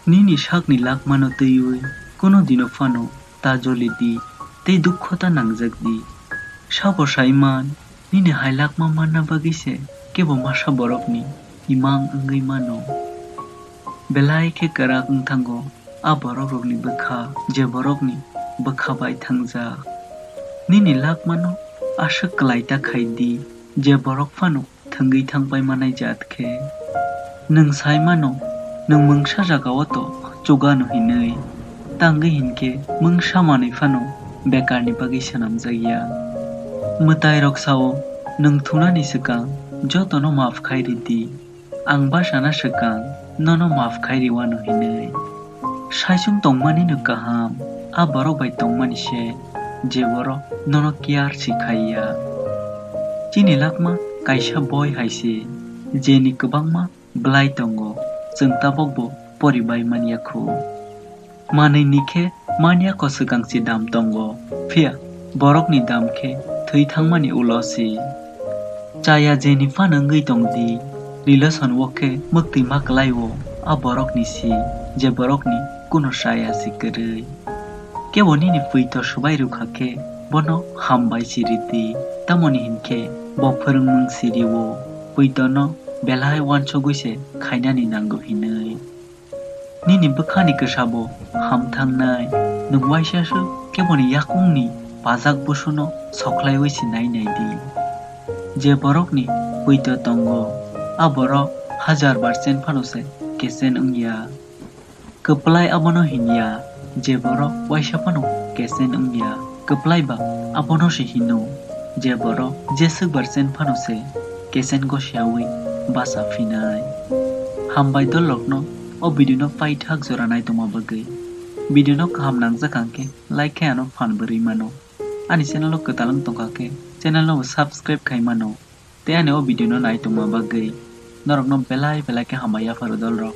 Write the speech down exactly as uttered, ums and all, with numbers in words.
Nini sakni lakmano twiwi kuno dino phano ta joli di tei dukho ta nangjak di. Sabo sai man, nini hai lakma manna bagwi se kebo masa borokni imang wngwi mano. Belai khe kwrak wng thango a borokrokni bwkha, je borokni bwkha bai thangjak. Nini lakmano aswk kwlai ta khai di, je borok phano thwngwi thang pai manai jat khe. Nwng sai mano, nwng mungsa jagao to chugano hinwi, tangwi hinkhe mungsa manwi phano bekarni bagwi swnamjak ya. Mwtairok sao, nwng thunani swkang jotono maf khai rw di, ang bachana swkang nono maf khai rwano hinwi. Saichung tongmani no kaham, a borok bai tongmani se, je borok nono care si khai ya. Chini lakma kaisa boi hai se, jeni kwbangma bwlai tongo, chwng tabok bo pori bai man ya khu. Manwi ni khe man ya kho swkang si dam tongo, phiya borok ni dam khe thwi thangmani ulo si. Chaya jeni phano wngwi tong di, relation o khe mwktwi ma kwlai o a borok ni si, je borok ni kuno chaya si kwrwi. Kebo nini pui to swbai rw kha khe bono hambai si rw di, tamoni hinkhe bo phwrwngmung si rw o, pui to no belai uansugwi se khainani nango hinwi. Nini bwkhani kwsabo ham thangnai, nwng uaisa swk keboni yakungni pajak busuno sokhlaiwi se nai nai di. Je borokni puito tongo, a borok hajar bar chen phano se kechen wngya. Kwplai abono hinya, je borok uaisa phano kechen wngya. Kwplai ba abono se hino, je borok jeswk bar chen phano se kechen gosiyaui bacha phinai. Hambai dolrokno o video no paithak jora naitongma bagwi. Video no kaham nangjak hwnkhe like khe ano phan bwrwi mano. Ani channel o kwtal wng tongkha khe channel no bo subscribe khai mano. Tei ani o video no naitongma bagwi norokno belai belai khe hambai yapharo dolrok.